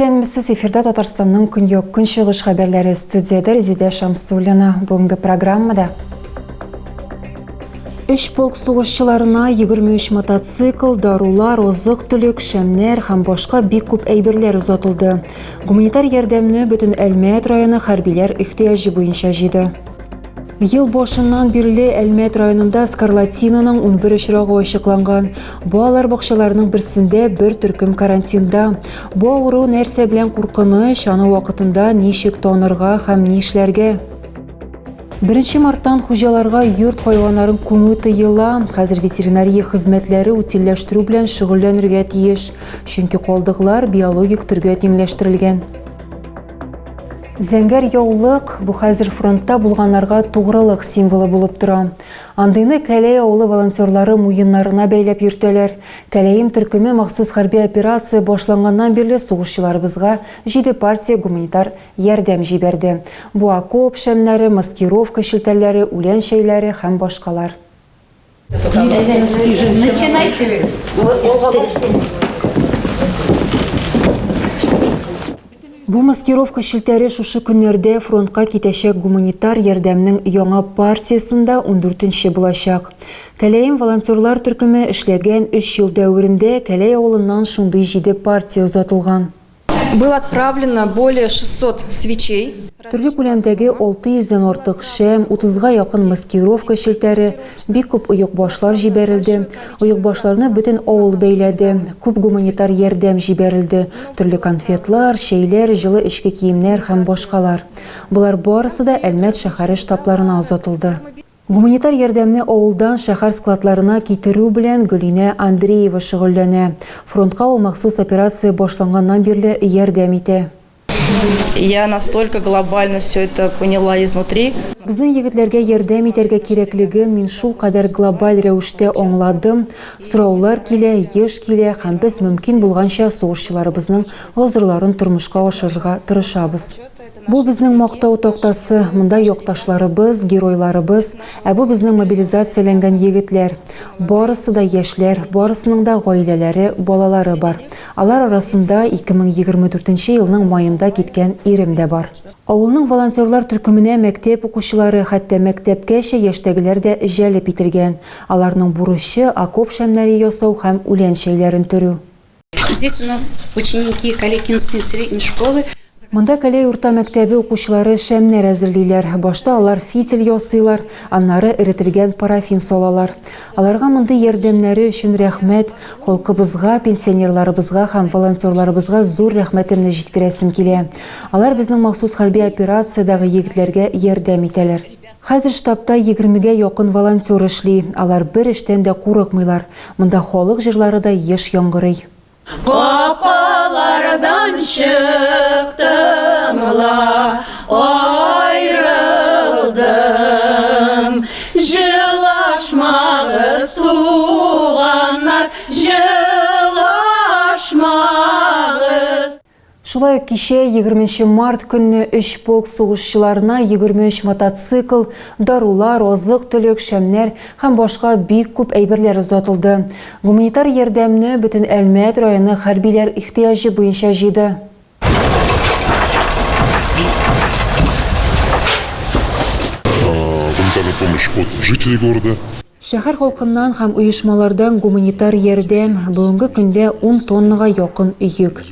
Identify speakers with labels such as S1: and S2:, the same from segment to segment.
S1: Исәнмесез, эфирда Татарстанның көньяк-көнчыгыш хәбәрләре студиядә Резидә Шамсуллина. Бүгенге программада Өч полк сугышчыларына 23 мотоцикл, дарулар, азык-төлек, шәмнәр һәм башка бик күп әйберләр озатылды. Гуманитар ярдәмне бөтен Әлмәт районы хәрбиләр ихтыяҗы буенча җыйды. Ел башыннан бирле Әлмәт районында скарлатинаның 11 очрагы ачыкланган. Балалар бакчаларының берсендә бер төркем карантинда. Бу авыру нәрсә белән куркыныч, аны вакытында ничек танырга һәм нишләргә? Беренче марттан хуҗаларга йорт хайваннарын күмү тыела. Хәзер ветеринария хезмәтләре утильләштерү белән шөгыльләнергә тиеш, чөнки калдыклар биологик төргә тиңләштерелгән. Зәңгәр яулык, бу хәзер фронтта булганнарга тугрылык символы булып тора. Андыйны Кәләй авылы волонтерлары муеннарына бәйләп йөртәләр. Кәләем төркеме махсус хәрби операция башланганнан бирле сугышчыларыбызга җиде партия гуманитар ярдәм җибәрде. Бу окоп шәмнәре, маскировка челтәрләре, үлән чәйләре һәм башкалар.
S2: Начинайте.
S1: Бу маскировка челтәре шушы көннәрдә фронтка китәчәк гуманитар ярдәмнең яңа партиясендә ундүртенче булачак. Кәләем волонтерлар төркеме эшләгән өч ел дәверендә Кәләй авылыннан шундый җиде партия озатылган.
S3: Было отправлено более 600 свечей.
S1: Төрле күләмдәге 600 дән артык шәм, утызга якын маскировка челтәре, бик күп оекбашлар җибәрелде. Оекбашларны бөтен авыл бәйләде. Күп гуманитар ярдәм җибәрелде, төрле конфетлар, чәйләр, җылы эчке киемнәр һәм башкалар. Болар барысы да Әлмәт шәһәре штабларына озатылды. Гуманитар ярдәмне авылдан шәһәр складларына китерү белән Гөлинә Андреева шөгыльләнә. Фронтка ул махсус операция башланганнан бирле ярдәм итә.
S3: Я настолько глобально все это поняла изнутри.
S1: Безнең егетләргә ярдәм итәргә кирәклеген мин шулкадәр глобаль рәвештә аңладым. Сораулар килә, еш килә һәм без мөмкин булганча сугышчыларыбызның гозерларын тормышка ашырырга тырышабыз. Бу безнең мактау тактасы, монда якташларыбыз, геройларыбыз, ә бу безнең мобилизацияләнгән егетләр. Барысы да яшьләр, барысының да гаиләләре, балалары бар. Алар арасында 2024 елның маенда киткән ирем дә бар. Авылның волонтерлар төркеменә мәктәп укучылары, хәтта мәктәпкәчә яшьтәгеләр дә җәлеп ителгән. Аларның бурычы, окоп шәмнәре ясау һәм үлән чәйләрен төрү.
S2: Здесь у нас ученики Каликинской средней школы.
S1: Монда Кәләй урта мәктәбе укучылары шәмнәр әзерлиләр. Башта алар фитиль ясыйлар, аннары эретелгән парафин салалар. Аларга мондый ярдәмнәре өчен рәхмәт. Халкыбызга, пенсионерларыбызга һәм волонтерларыбызга зур рәхмәтемне җиткерәсем килә. Алар безнең махсус хәрби операциядәге егетләргә ярдәм итәләр. Хәзер штабта егермегә якын волонтер эшли. Алар бер эштән дә курыкмыйлар. Монда халык җырлары да еш яңгырый.
S2: Капкалардан чыктым ла, аерылдым. Җылашмагыз, туганнар, җылашмагыз.
S1: Шулай ук кичә, егерменче март көнне, өч полк сугышчыларына 23 мотоцикл, дарулар, азык-төлек, шәмнәр һәм башка бик күп әйберләр озатылды. Гуманитар ярдәмне бөтен Әлмәт районы хәрбиләр ихтыяҗы буенча җыйды.
S4: Гуманитарная помощь от жителей города.
S1: Шәһәр халкыннан һәм оешмалардан гуманитар ярдәм, бүгенге көндә ун тоннага якын йөк.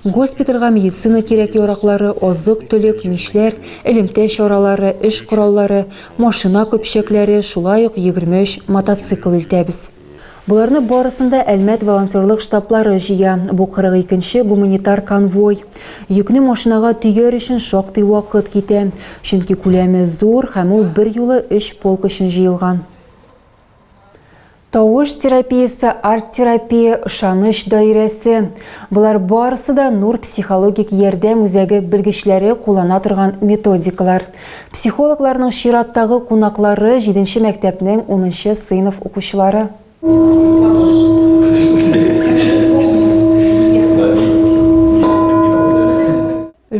S1: Госпитальгә медицина кирәк-яраклары, азык-төлек, мичләр, элемтә чаралары, эш кораллары, машина көпчәкләре, шулай ук 23 мотоцикл илтәбез. Боларны барысын да Әлмәт волонтерлык штаблары җыя. Бу 42 нче гуманитар конвой. Йөкне машинага төяр өчен шактый вакыт китә, чөнки күләме зур һәм ул берьюлы өч полк өчен җыелган. Тавыш терапиясе, арт-терапия, ышаныч даирәсе, болар барысы да Нур психологик ярдәм үзәге белгечләре куллана торган методикалар. Психологларның чираттагы кунаклары, җиденче мәктәпнең унынчы сыйныф укучылары.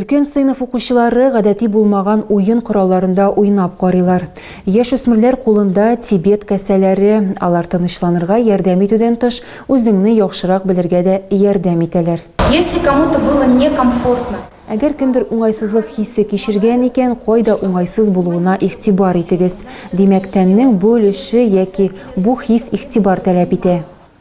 S1: Өлкән сыйныф укучылары гадәти булмаган уен коралларында уйнап карыйлар. Яшүсмерләр кулында Тибет касәләре, алар тынычланырга ярдәм итүдән тыш, үзеңне яхшырак белергә дә ярдәм итәләр.
S5: Если кому-то было некомфортно.
S1: Әгәр кемдер уңайсызлык хисе кичергән икән, кайда уңайсыз булуына игътибар итегез. Димәк, тәннең бу өлеше яки бу хис игътибар таләп итә.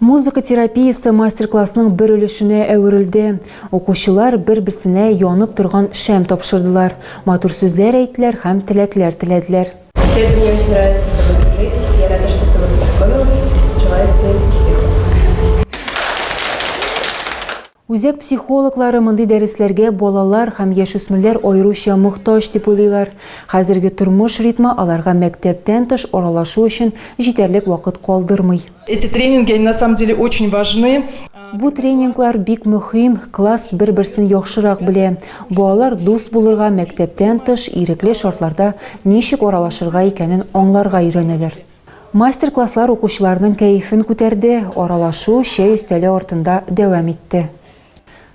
S1: Музыка терапиясе мастер-классның бер өлешенә әверелде. Укучылар бер-берсенә янып торган шәм тапшырдылар, матур сүзләр әйттеләр һәм теләкләр теләделәр.
S6: Света, мне очень нравится с тобой дружить. Я рада, что с тобой познакомилась. Желаю тебе успехов.
S1: Үзәк психологлары мондый дәресләргә балалар һәм яшүсмерләр аеруча мохтаҗ дип уйлыйлар. Хәзерге тормыш ритмы аларга мәктәптән тыш аралашу өчен җитәрлек вакыт калдырмый.
S7: Эти тренинги, они на самом деле очень важны.
S1: Бу тренинглар бик мөһим, класс бер-берсен яхшырак белә. Балалар дус булырга, мәктәптән тыш ирекле шартларда ничек аралашырга икәнен аңларга өйрәнәләр. Мастер-класслар укучыларның кәефен күтәрде, аралашу чәй өстәле артында дәвам итте.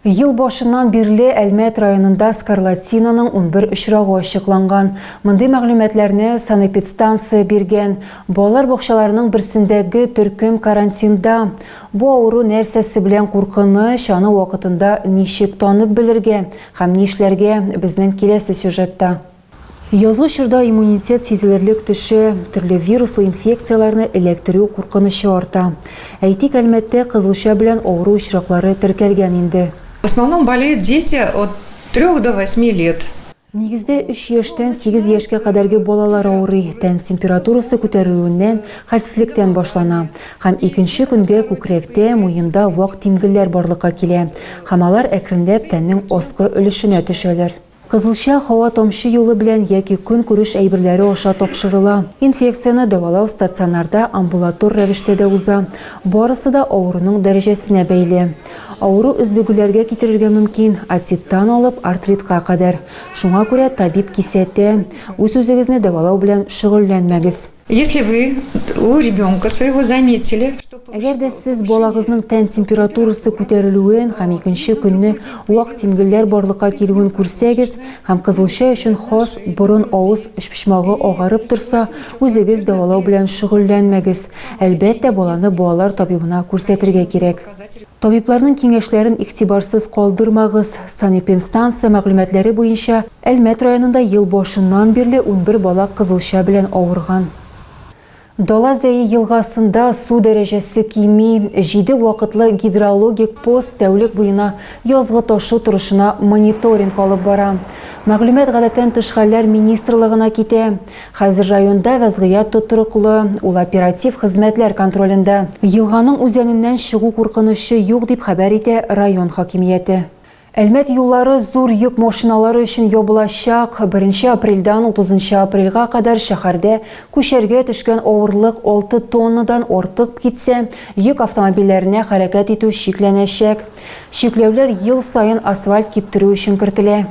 S1: Ел башыннан бирле Әлмәт районында скарлатинаның 11 очрагы ачыкланган. Мондый мәгълүматларны санэпидстанция биргән. Балалар бакчаларының берсендәге төркем карантинда. Бу авыру нәрсәсе белән куркыныч, аны вакытында ничек танып белергә һәм нишләргә, безнең киләсе сюжетта. Язгы чорда иммунитет сизелерлек төшә, төрле вируслы инфекцияләрне эләктерү куркынычы арта. Әйтик, Әлмәттә кызылча белән авыру очраклары теркәлгән инде.
S8: В основном болеют дети от 3 до 8 лет.
S1: Нигездә өч яшьтән сигез яшькә кадәрге балалар авырый. Тән температурасы күтәрелүеннән, хәлсезлектән башлана. Һәм икенче көнгә күкрәктә, муенда вак тимгелләр барлыкка килә. Һәм алар әкренләп тәннең аскы өлешенә төшәләр. Кызылча һава-тамчы юлы белән яки көнкүреш әйберләре аша тапшырыла. Инфекцияне дәвалау стационарда амбулатор рәвештә дә уза. Барысы да авыруның дәрәҗәсенә бәйле. Авыру өзлегүләргә китерергә мөмкин, отиттан алып артритка кадәр. Шуңа күрә табиб кисәтә, үз-үзегезне дәвалау белән шөгыльләнмәгез.
S8: Если вы у ребенка своего заметили, что
S1: Әгәр дә сез балагызның тән температурасы күтәрелүен һәм икенче көнне вак тимгелләр барлыкка килүен күрсәгез һәм кызылча өчен хас борын-авыз өчпочмагы агарып торса, үзегез дәвалау белән шөгыльләнмәгез. Әлбәттә, баланы балалар табибына күрсәтергә кирәк. Табибларның киңәшләрен игътибарсыз калдырмагыз. Санэпидстанция мәгълүматлары буенча, Әлмәт районында ел башыннан бирле 11 бала кызылча белән авырган. Дала Зәе елгасында су дәрәҗәсе кими. Җиде вакытлы гидрологик пост тәүлек буена язгы ташу торышына мониторинг алып бара. Мәгълүмат гадәттән тыш хәлләр министрлыгына китә. Хәзер районда вәзгыять тотрыклы, ул оператив хезмәтләр контролендә. Елганың үзәненнән чыгу куркынычы юк, дип хәбәр итә район хакимияте. Әлмәт юллары зур йөк машиналары өчен ябылачак. Беренче апрельдән утызынчы апрельгә кадәр шәһәрдә күчәргә төшкән авырлык алты тоннадан артык китсә, йөк автомобильләренә хәрәкәт итү чикләнәчәк. Чикләүләр ел саен асфальт киптерү өчен кертелә.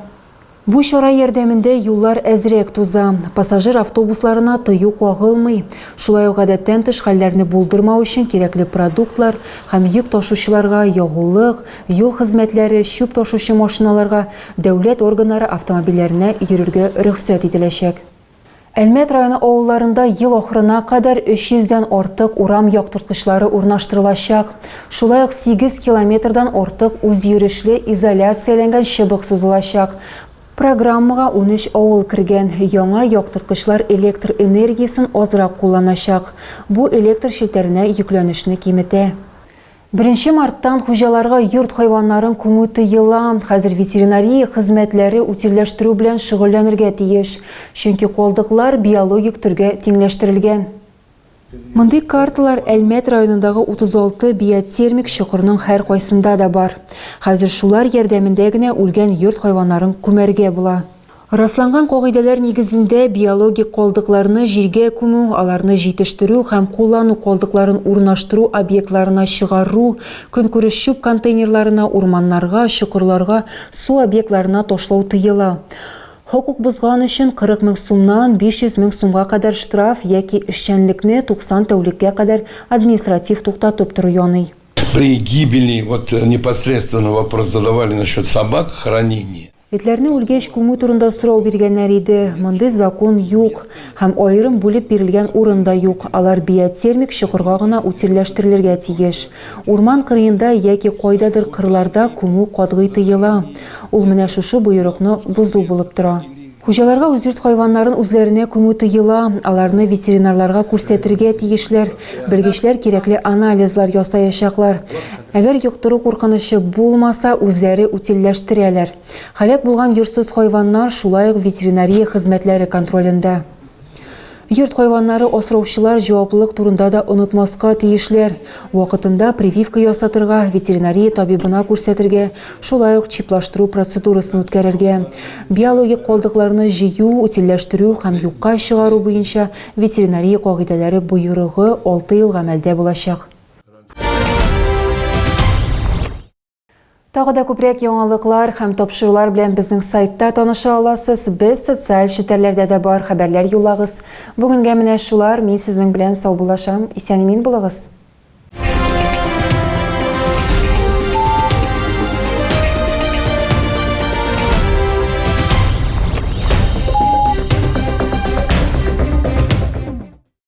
S1: Бу чара ярдәмендә юллар әзрәк туза, пассажир автобусларына тыю кагылмый. Шулай ук гадәттән тыш хәлләрне булдырмау өчен кирәкле продуктлар һәм йөк ташучыларга, ягулык, юл хезмәтләре, чүп ташучы машиналарга, дәүләт органнары автомобильләренә йөрергә рөхсәт ителәчәк. Әлмәт районы авылларында ел ахырына кадәр 300 дән артык урам яктырткычлары урнаштырылачак. Шулай ук 8 километрдан артык үзйөрешле изоляцияләнгән чыбык сузылачак. Программага 13 авыл кергән. Яңа яктырткычлар электр энергиясен азрак кулланачак. Бу электр челтәренә йөкләнешне киметә. Беренче марттан хуҗаларга йорт хайваннарын күмү тыела. Хәзер ветеринария хезмәтләре утильләштерү белән шөгыльләнергә тиеш. Чөнки калдыклар биологик төргә тиңләштерелгән. Мондый карталар Әлмәт районындагы 36 биотермик чокырның һәркайсында да бар. Хәзер шулар ярдәмендә генә үлгән йорт хайваннарын күмәргә була. Расланган кагыйдәләр нигезендә биологик калдыкларны җиргә күмү, аларны җитештерү һәм куллану калдыкларын урнаштыру объектларына чыгару, көнкүреш чүп контейнерларына, урманнарга, чокырларга, су объектларына ташлау тыела. Хокук бозган өчен 40 мең сумнан 500 мең сумга кадәр штраф яки эшчәнлекне 90 тәүлеккә кадәр административ туктатып тору яный.
S9: При гибели, вот непосредственно вопрос задавали насчет собак, хранения.
S1: Этләрне үлгәч күмү турында сорау биргәннәр иде. Мондый закон юк. Һәм аерым бүлеп бирелгән урын да юк. Алар биотермик чокырга гына утильләштерелергә тиеш. Урман кырыенда яки кайдадыр кырларда күмү катгый тыела. Ул менә шушы боерыкны бозу булып тора. Хуҗаларга үз йорт хайваннарын үзләренә күмү тыела, аларны ветеринарларга күрсәтергә тиешләр. Белгечләр кирәкле анализлар ясаячаклар. Әгәр йоктыру куркынычы булмаса, үзләре утильләштерәләр. Һәлак булган йортсыз хайваннар шулай ук ветеринария хезмәтләре контролендә. Йорт хайваннары асраучылар җаваплылык турында да онытмаска тиешләр. Вакытында прививка ясатырга, ветеринария табибына күрсәтергә, шулай ук чиплаштыру процедурасын үткәрергә. Биологик калдыкларны җыю, утильләштерү һәм юкка чыгару буенча ветеринария кагыйдәләре боерыгы алты ел гамәлдә булачак. Тагы да күбрәк яңалыклар һәм тапшырулар белән безнең сайтта таныша аласыз. Без социаль челтәрләрдә дә бар, хәбәрләр юллагыз. Бүгенгә менә шулар, мин сезнең белән саубуллашам. Исән-имин булыгыз!